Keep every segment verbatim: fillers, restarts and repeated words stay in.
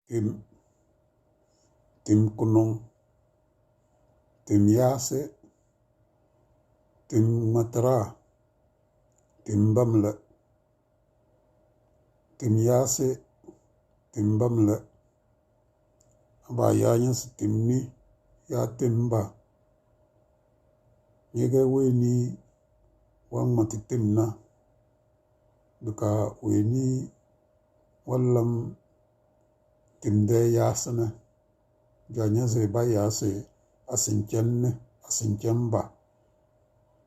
Tim, tim kunuŋ, tim yaasi, tim ŋmatiraa, tim bamle. Tim yaasi, tim bamle. Aba yaa nyɛsi tim ni, yaa tim ba. Nyɛgɛ weenii wa ŋmati tim na. Bika weenii wa lam tim dee yaasi ni. Ja nyɛsi ba yaasi asincɛn ni, asincɛn ba.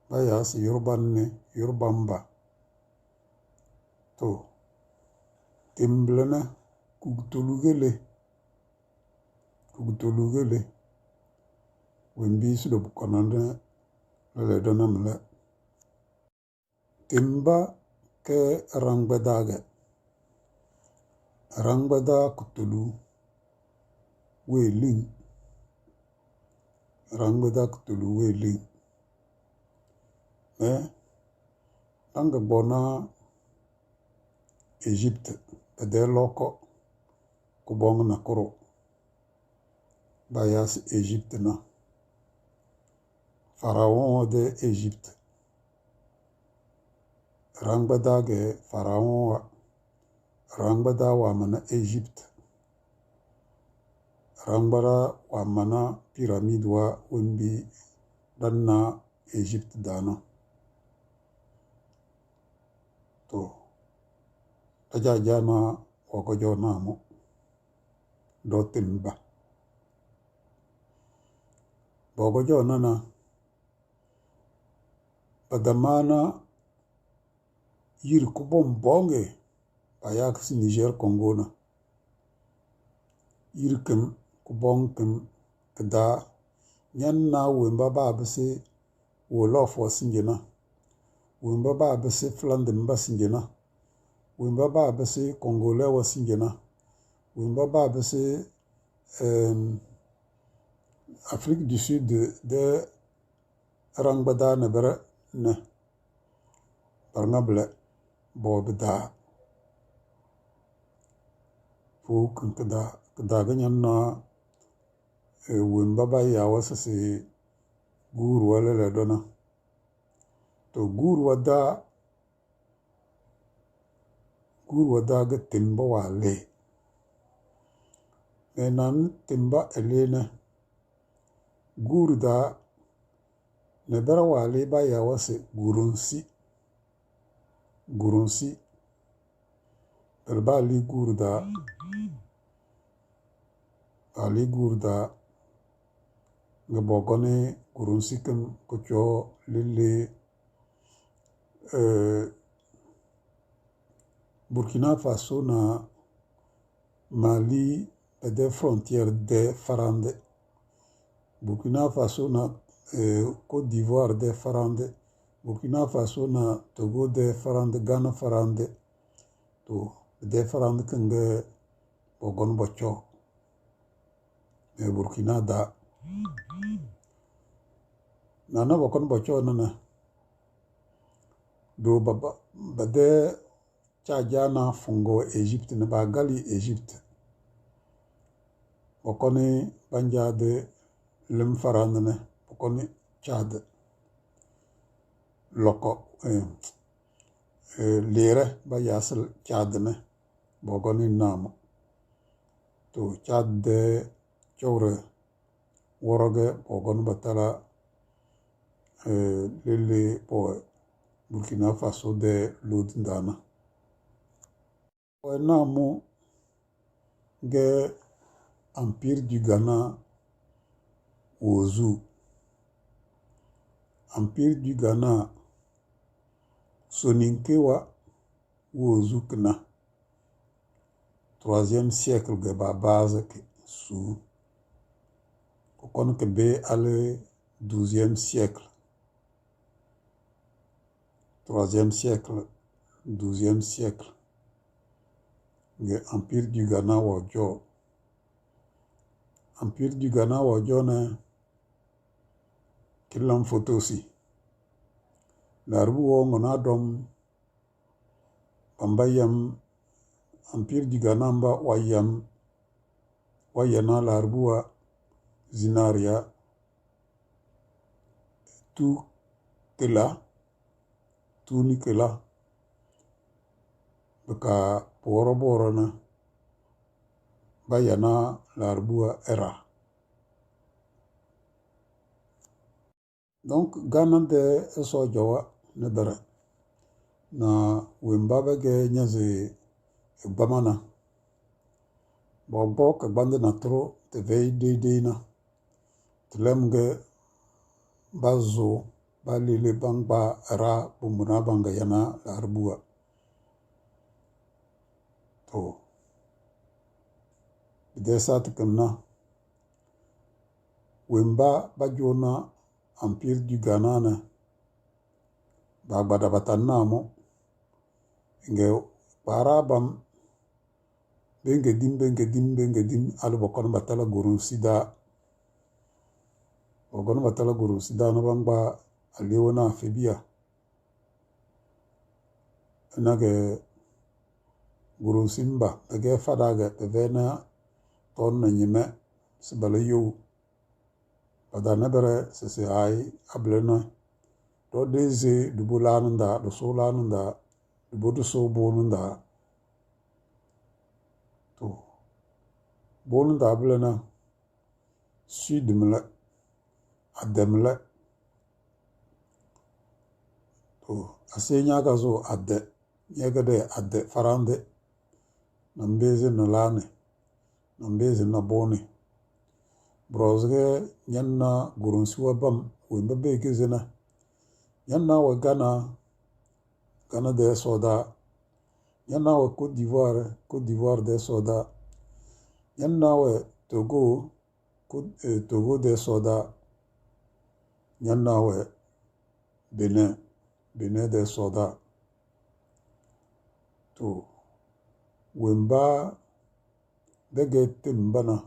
Ba yaasi Yoruba ni, Yoruba ba. To, tim bile na kugutolu gele, kugutolu gele, wembiisi do bukɔnɔ ne lele dɔnɔ mile. Tim ba kɛ raŋgbɛ daagɛ, raŋgbɛ daa kutolu wee liŋ, raŋgbɛ daa kutolu wee liŋ. Mɛ, daŋgɛ gbɔ na Egypt, bɛ dee lɔkɔ, kubɔŋ na kuro, ba yaasi Egypt na. Pharaon wa dee Egypt. Raŋgbɛ daagɛ Pharaon wa, raŋgbɛ daa wa mana Egypt. Raŋgbɛ daa wa mana pyramid wa wembi dana Egypt daana. To, daja jana wa kɔjɔ na mo. Do tim ba. Bɔgɔ jɔ nana. Ba damaana yiri kubɔŋ bɔŋɛ, ba yaa kasi Niger Congo na. Yiri kim, kubɔŋ kim, kidaa, nyɛn na wemba ba bisi Wolof wa sinjɛ na. Wemba ba bisi Fulandi mba sinjɛ na. Wemba ba bisi Congolais wa sinjɛ na. Wemba ba bisi, ehm, Afrique du Sud de Raŋgbɛ daa ni bɛrɛ ni Bariŋa bilɛ bɔɔ bi daa. Fuu kin kidaa, kidaa gɛ nyɛ naa, eh, wemba ba yaa wa sisi guuri wa lɛlɛ dɔna. To guuri wa daa, guuri wa daa gɛ timba wa lɛ. Mɛ naan timba ɛlɛ nɛ. Guuri daa, ni bɛrɛ wa lɛ ba yaa wa sɛ gurunsi. Gurunsi. Bɛrɛ ba lɛ guuri daa. Ba lɛ guuri daa. Ŋa bɔgɔ ni gurunsi kim ko cɔ lɛ lɛ, eh, Burkina Faso na Mali bɛ dee frontière dee Farande. Burkina Faso na, eh, Côte d'Ivoire dee Farande. Burkina Faso na Togo dee Farande, Ghana Farande. To, bɛ dee Farande kɛŋgɛ bɔgɔn bɔcɔ. Mɛ Burkina daa. Nana bɔkɔn bɔcɔ nana. Do ba, ba, ba dee Tchad jana fungo Egypt ni ba gali Egypt. Bɔkɔni banja de lim Farande ni, bɔkɔni Tchad. Lɔkɔ, eh, eh, lirɛ ba yasil Tchad ni, bɔkɔni namu. To Tchad de chore Wɔrɔgɛ bɔgɔn batala, eh, lele bɔ Burkina Faso dee lodindana. Wɛ naa mu gɛ Empire du Ghana wozu. Empire du Ghana Soninke wa wozu kina. Troisième siècle gɛ ba base ke su. Ko kɔn ke be ale douzième siècle. Troisième siècle, douzième siècle. Gɛ Empire du Ghana wa jɔ. Empire du Ghana wa jɔ ne kilam foto si. Laribu wo ŋɔna dɔm Bamba yam, Empire du Ghana mba wa yam, Wa yana laaribuwa zinariya tu kila, tu ni kila. Bika buworo buworo na ba yana laaribuwa era. Donc, Ghana de eso jawa ne bere. Na wemba bege nyaze gbamana. Bogbo ke gbande na tro te vei deidei na. Telem ge ba zo, ba lele bangba era bumbuna banga yana laaribuwa. To. Bide sa te kemna. Wemba ba jona Empire du Ghana na. Ba gbada batan na mo. Nge kpara bam. Benge dim, benge dim, benge dim. Alu bokon batala gurun sida. Bokon batala gurun sida na bangba aliwo na febia. Nage gurun simba, nage fada ge, bevena ton na nyime, sibala yo. Bada nebere sese ai ablena. Do deze dubu lanunda, do so lanunda, dubu do so bonunda. To. Bonunda ablena. Sui dimle. Ademle. To. Ase nyaga zo ade. Nyegede ade farande. Na mbeze na lane. Na mbeze na bone. Brozge nyanna gurunsiwa bam wemba begeze na. Nyanna we Ghana, Ghana de soda. Nyanna we Côte d'Ivoire, Côte d'Ivoire de soda. Nyanna we Togo, Côte, eh, Togo de soda. Nyanna we Benin, Benin de soda. To, wemba bege tembana.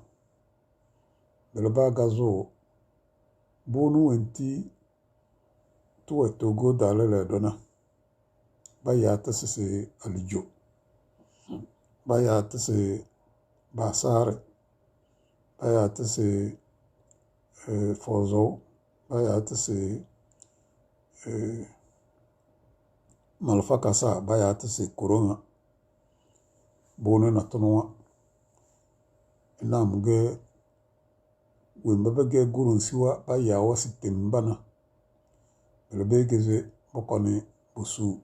Bele ba gazo. Bonu wenti tuwe Togo dalele dona. Ba ya te sese alijo. Ba ya te se basare. Ba ya te se, eh, fozo. Ba ya te se, eh, malfakasa. Ba ya te se kurunga. Bone na tunwa. Ina muge wemba bege gurunsiwa ba yawa si tembana. Bele begeze bokoni busu.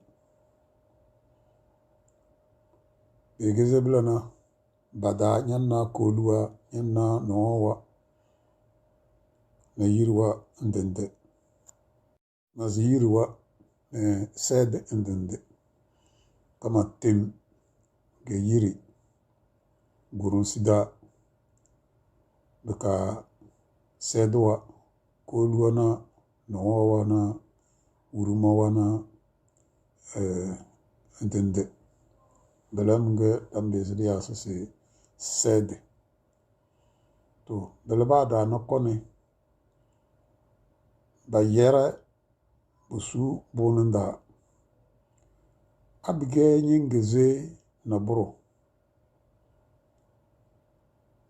Begeze bilana bada nyanna koluwa, nyanna nowa, na yiriwa ndende. Na ziyiriwa, eh, sede ndende. Kama tem ge yiri gurun sida. Bika sedewa, koluwa na, nowa na, wuruma na, eh, ndende. Bele munge dambezi de ya sese sede. To, bele ba da na kone. Ba yere busu bununda. Abige nyingeze na buro.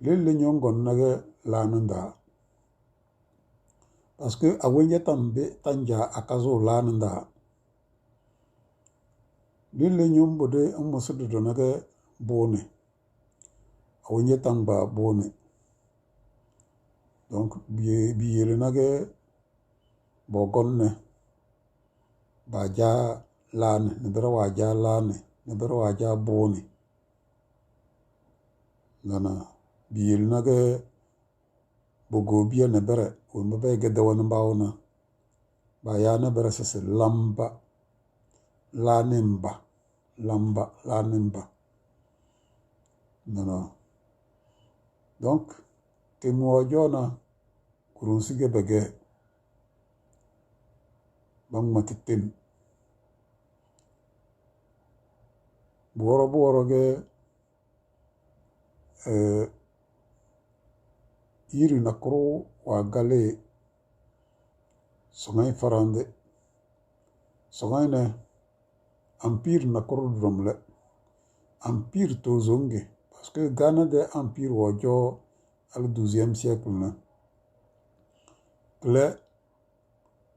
Lele nyongon nage lanunda. Parce que awenye tambe tanja akazo lanunda. Lele nyombo de umusu dodo nage bone. Awenye tangba bone. Donc, bi, bi yele nage bogon ne. Ba ja lane, ne bere wa ja lane, ne bere wa ja bone. Nana, bi yele nage bogo biya ne bere, wemba be gede wani bawo na. Ba ya ne bere sese lamba, lane mba, lamba, lane mba. Nana. Donc, temu wa jona, kurunsi ge bege. Bangma ti tem. Buworo buworo ge, eh, yiri na kuru wa gale songai farande. Songai ne, Empire na kuru dromle. Empire to zonge. Parce que Ghana de empire wo jo hali douzième siècle na. Kile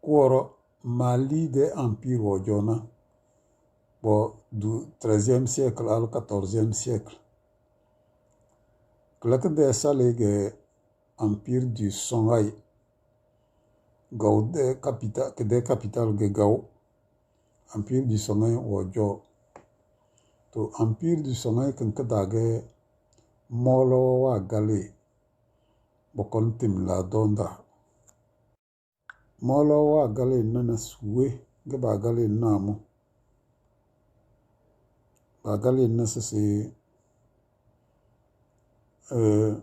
kuwɔrɔ Mali de empire wɔ jɔ na, bɔ du treizième siècle hali quatorzième siècle. Kile kide sale ge Empire du Songhai. Gao de capital, kide capital ge Gao. Empire du Songhai wɔ jɔ. To Empire du Songhai ken ke dage Mɔlɔ wa gale. Bɔkɔn tim la donda. Mɔlɔ wa gale nana suwe ge ba gale namu. Ba gale na sese, eh,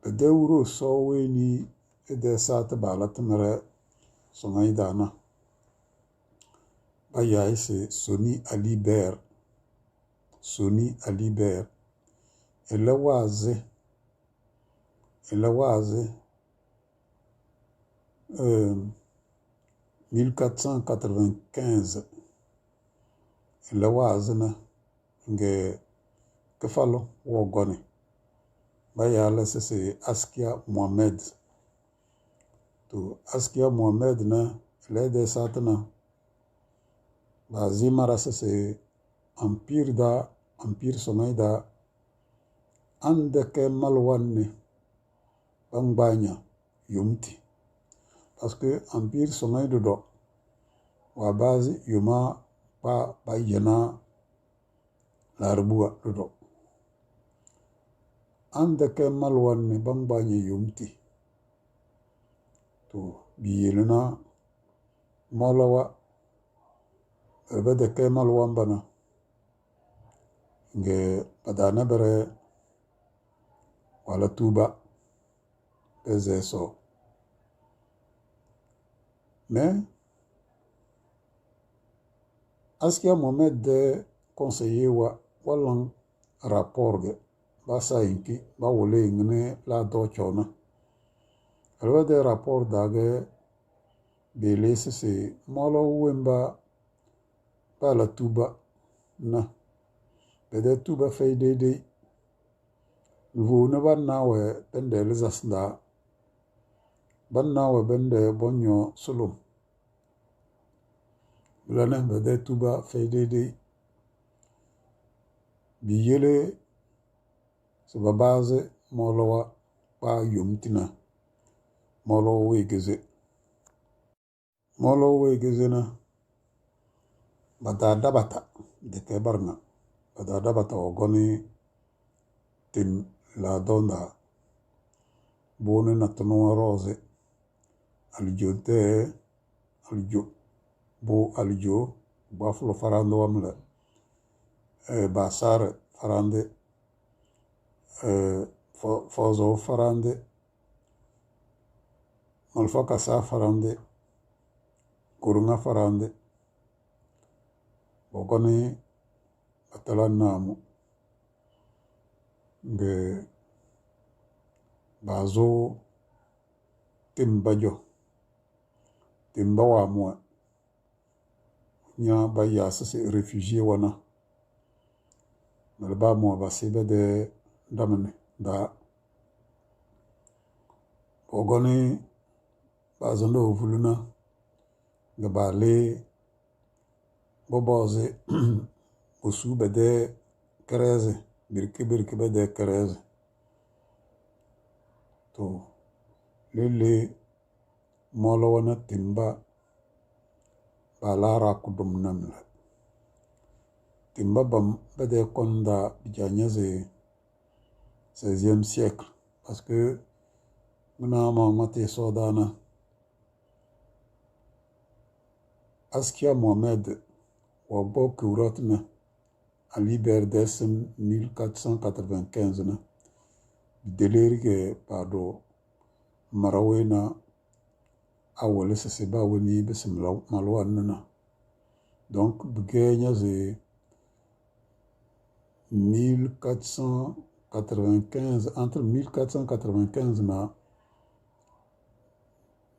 Bede wuro sɔɔ weni ede saati baala timere Songhai dana. Ba yayi se Soni Alibert. Soni Alibert. Ele wazi. Ele wazi. Euh, mille quatre cent quatre-vingt-quinze. Ele wazi na. Nge kefalo wɔ gɔni. Ba yaala sese Askia Mohammed. To Askia Mohammed na, ele de saati na. Ba zi mara sese Empire da, Empire Songhai da. Ande ke maluwan ni. Ba ngbaanya yomti. Parce que Empire Songhai dodo. Wa bazi yoma pa ba yena Larabuwa dodo. Ande ke maluwan ni ba ngbaanya yomti. To biyelina Mɔlɔ wa. Bede ke maluwan bana. Nge badana bere wala tuba. Beze so. Mais Askia Mohammed de conseiller wa, wa lan rapport ge. Ba sa inki, ba wole ingene la do chona. Alwa de rapport dage bele sese Mɔlɔ wemba ba la tuba na. Bede tuba fei deidei. Nvuu ni ba na we bende lizas nda. Ba na we bende bonyo sulum. Bila ne bede tuba fei deidei. Biyele se ba bazi Mɔlɔ wa kpa yomtina. Mɔlɔ wa wegeze. Mɔlɔ wegeze na. Bada dabata deke barna. Bada dabata ogoni tim la donda. Boni na tono roze. Alijo te, alijo. Bo alijo, bo afulo farande wamle. Eh, basare farande. Eh, fo-, fozo farande. Malfa kasa farande. Kurunga farande. Bokoni batala namu. Nge bazo timba jo. Timba wa mwa. Nya ba ya sese réfugié wana. Bala ba mo ba se be de damene da. Bogoni ba zondo ovuluna. Nga ba le boboze. Bosu be de kereze. Birki birki be de kereze. To lele Mɔlɔ wana timba ba lara kudum namla. Timba bam bede konda bijanya ze seizième siècle. Parce que muna ma mate sodana. Askia Mohamed wa bo kuratna. Alibert de sim mille quatre cent quatre-vingt-quinze na. Bideleri ke pado marawe na awole sese ba weni besim la malwa nana. Donc bigenya ze mille quatre cent quatre-vingt-quinze, entre mille quatre cent quatre-vingt-quinze na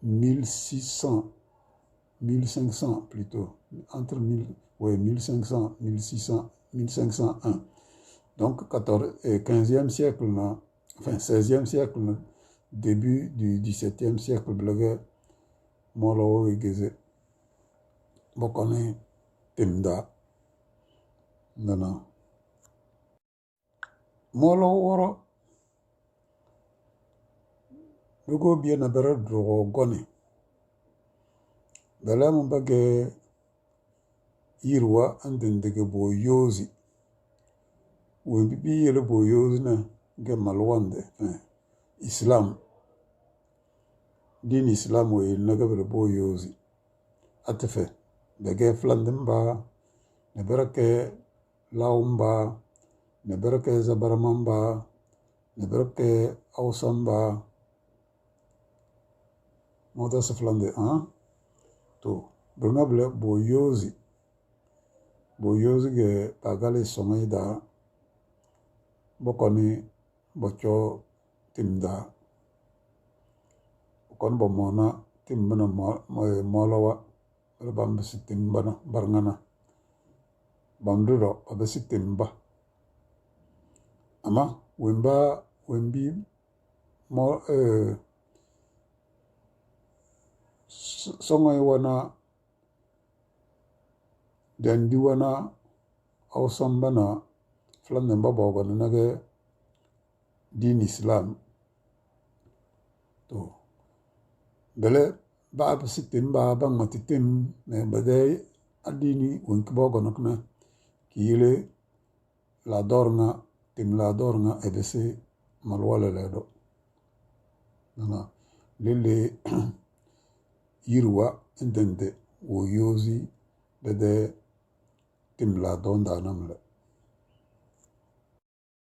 mille six cents, mille cinq cents plutôt, entre mille, ouais, mille cinq cents, mille six cents, mille cinq cent un. Donc, quatorze, euh, quinzième siècle na, enfin, seizième siècle na, début du dix-septième siècle, bi lɛ kɛ mɔɔlɔ wɔ wɛ geze. Bɔkɔ ni Timdaa. Nana. Mɔɔlɔ wɔrɔ. Bi ko biɛ na bɛrɛ drogɔ gɔni. Bɛlɛ mu ba kɛ yiriwa, ɛn dindigi bo yoozi. Wembi bi yele bo yoozi na kɛ maluwande, eh, Islam. Diin Islam wɛ yele na kɛ bɛlɛ bo yoozi. Atɛfɛ, bɛ kɛ Fulande mba, ni bɛrɛ kɛ Law mba, ni bɛrɛ kɛ Zabarma mba, ni bɛrɛ kɛ Hausa mba. Mɔta si Fulande, ah? To, bɛrɛ ŋa bɛlɛ bo yoozi. Bo yoozi kɛ Pagali sɔŋa yi daa. Bɔkɔ ni bɔ cɔ Timdaa. Bɔkɔ ni bɔ mɔna Timbana mɔ, mɔ, mɔɔlɔ wa. Bɛlɛ bam bi si Timbana, bariŋa na. Bam du dɔ, ba bi si Timba. Ama, wemba, wembi, mɔ, eh, s-, sɔŋɔ yi wana, Dandi wana, Hausa mba na, Fulande mba bɔ gɔni na kɛ diin Islam. To. Bɛlɛ, ba bi si Tim ba, ba ŋma ti Tim, mɛ bɛ dee adiini wenki bɔ gɔni kina, ki yele la dɔr ŋa, Tim la dɔr ŋa, ɛbɛ si maluwa lɛ lɛ dɔ. Nana, lele, yiriwa, ɛn dɛndɛ, wɔ yoozi, dɛdɛ, Tim la dɔn daa nam lɛ.